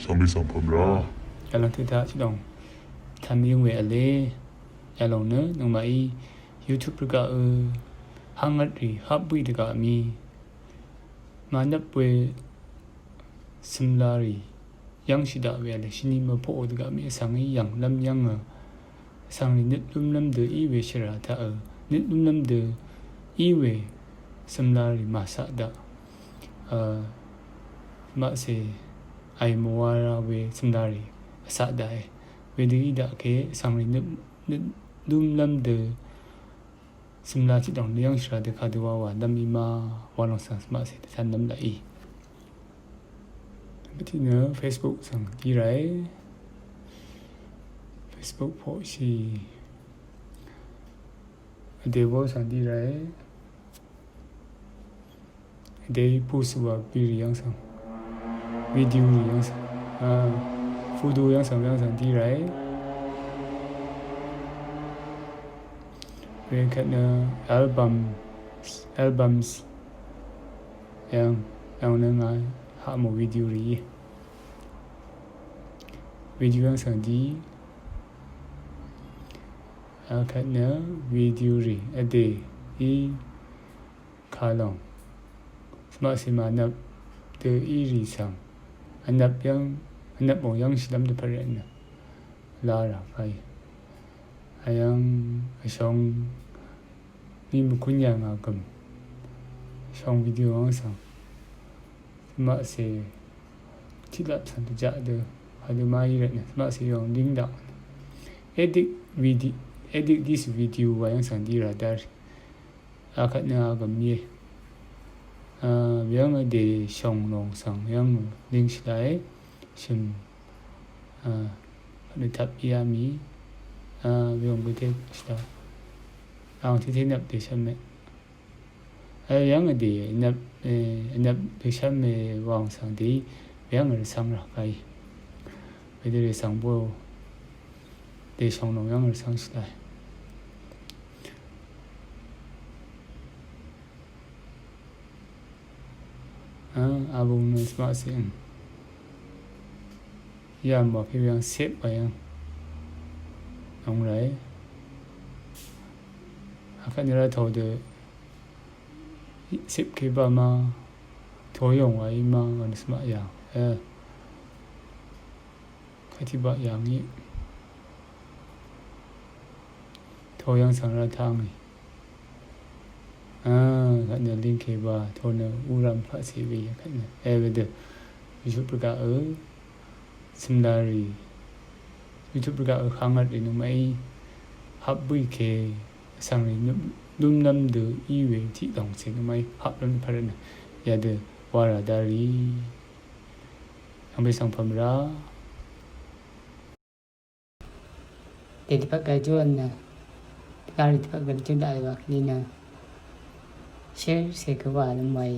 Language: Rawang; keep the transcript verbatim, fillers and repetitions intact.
Shvngbe svng pvmra. Yalòng tø taq shidòng. Tami yøng we vle. Yalòng nø nøngmaqí YouTube rvgaq ø hangvt rì hapbøì dvgaq mi. Manvp we cømla rì yv́ng shidaq we vle shini mvpoqò dvgaq mi vsvng í yv̀nglv́m yv́ng ø. Vsvng rì nøt lúmlv́m dø í we shvrà taq ø. Nøt lúmlv́m dø í we cømla rì màsaq daq. Ø, maqcè àì mvwara we cømla rì vsaq daqe. Wedø í daqke vsvng rì nøt, nøt lúmlv́m dø cømla tiqdòng nø yv́ng shvrà dø kadø wa wàlv́m í ma wa lòng svng maqcè dvtanlv́m laqí. Bvtiq nø Facebook svng dí ràe. Facebook poqshì. Vdè bó svng dí ràe. Vdè post wa bì rì yv́ng svng. Video rì yv́ng svng. A, photo yv́ng svng yv́ng svng dí ràe. Wekvt nø album, albums. Yv́ng, yv́ng nø ngà haq mò video rì í. Video yv́ng svng dí. Akvt nø video rì vdè í kalòng. Svmaqsì mànvp dø í rì svng. Vnvp yv́ng, vnvp mò yv́ng shvlv́m dvpvt rvtnø. Lara kai. Ayv́ng vshong. Ni mvkún yà ngà gø̀m. Shong video yv́ng svng. Svmaqsè tiqlap svng dvjaq dø. Hadø maí rvtnø. Svmaqsè yv́ng ding daq. Edit video, edit this video wa yv́ng svng dí rà dvr. Akvt nø agv̀m íe. A, yv́ng vdè shong lòng svng yv́ng ding shvlae. Shø̀m, a, vnø tap íá mì, a, weyòng gø te shvla. Ang tete nvp dèshv́m e. A, yv́ng vdè nvp, e, nvp dèshv́m e wàng svng dèí, weyv́ng rvcvng rvkàí. Wedø rvcvng bò, dèshòng lòng yv́ng rvcvng shvlae. A, abung nø svmaqsè, mm. Yà mò pè weyv́ng sep wa yv́ng. Nòng ràe. Akvt nø rá tò dø sep kè ba ma. Tò yòng wa í ma, wa nø svmaq yà. E. Katiq baq yà ngì. Tò yv́ng svng rá taq ngì. A, kvt nø link kè ba, tò nø uram paqsè we, kvt nø. E, wedø. YouTube rvgaq ø. Cømla rì. YouTube rvgaq ø hangvt rì nøngmaqí. Hap bø̀í kè. Vsvng rì nø. Lúmlv́m dø í we tiqdòng cè nøngmaqí. Haplv́m dvpvt rvtnø. Yadø. Wara dvri. Ang bè svng pvmra. Dèdvpvt gvjúvn nø, dvgá rì dvpvt gvjúvn daqì wa kèní nø, share sè gø wa nø mvwàì.